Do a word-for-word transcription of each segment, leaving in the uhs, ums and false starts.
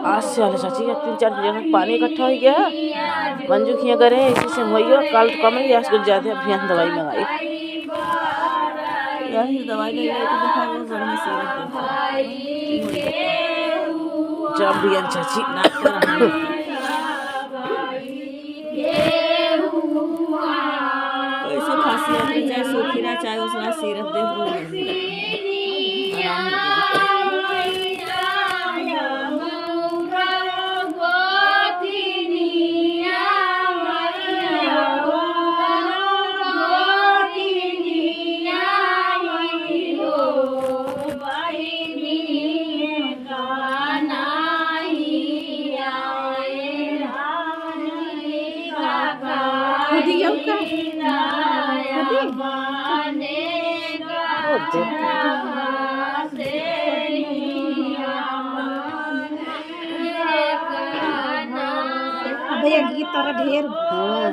आज से आले चाची, तीन चार दिन से पानी इकट्ठा होइ गया है। मंजू खिया करे, इसी से होइ गया, कल तो कम है, आज कुछ ज्यादा, अभियान दवाई मंगाई। यार, ये दवाई ले ले, तो देखा वो जड़ में सीरत दे। जब भी चाची, ना कर। कैसे खांसी आती, चाहे सूखी रहा, चाहे उसमें सीरप दे दो, आराम हो जाए। खुदी यौ का? खुदी? ओ दे। अबे, ये गीत तारा ढेर। हाँ।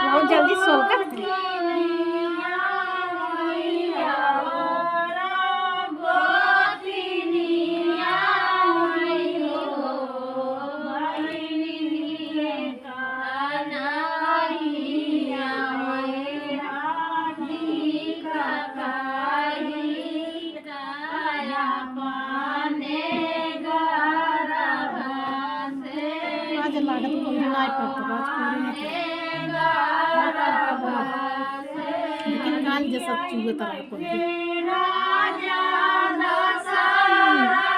बहुत जल्दी सोल कर। आज लागत कोहरे नाई पड़त बा, आज कोहरे नाई पड़त। लेकिन काल जैसा चुए तरह कोहरे।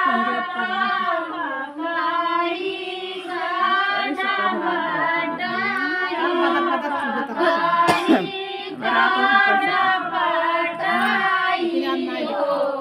कोहरे पड़ा। अरे, सब तो भरा भरा। बदल, बदल चुए तरह। बड़ा तो ऊपर से। हाँ, लेकिन आज नाई देखा।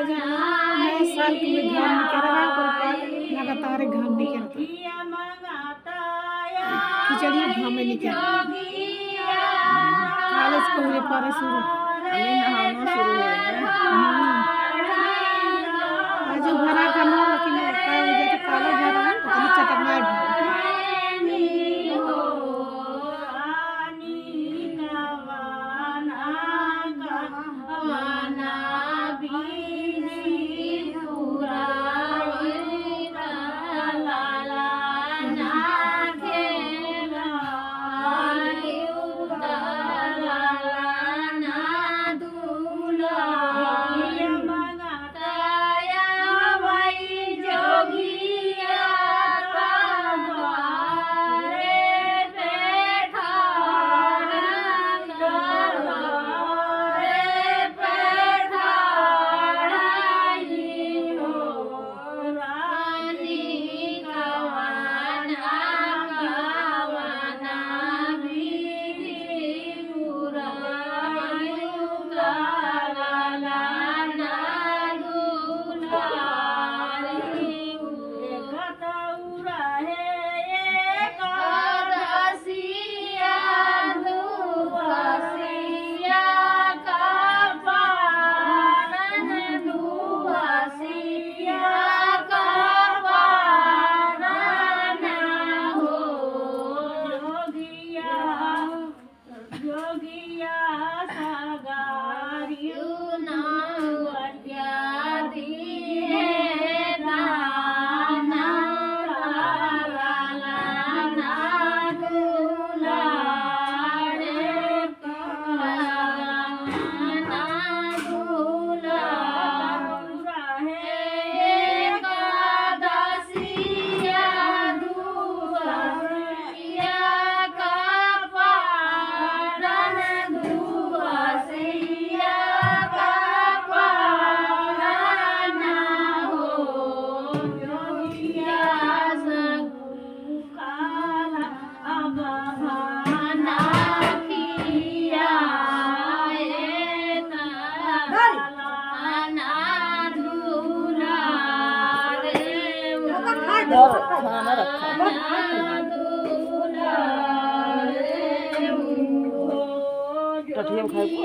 नया साल के लिए घाम निकल रहा है, ओकर बाद लगातार घाम निकल रहा है। खिचड़ी घाम में निकल रहा है। काले से कोहरे पड़े शुरू। अभी नहाना शुरू हो गया। हम्म। आज भरा घाम है, लेकिन का वजह से काला भरा है, पता नहीं चटकना है भरा। और खाना रखा। टटिया में खाए को।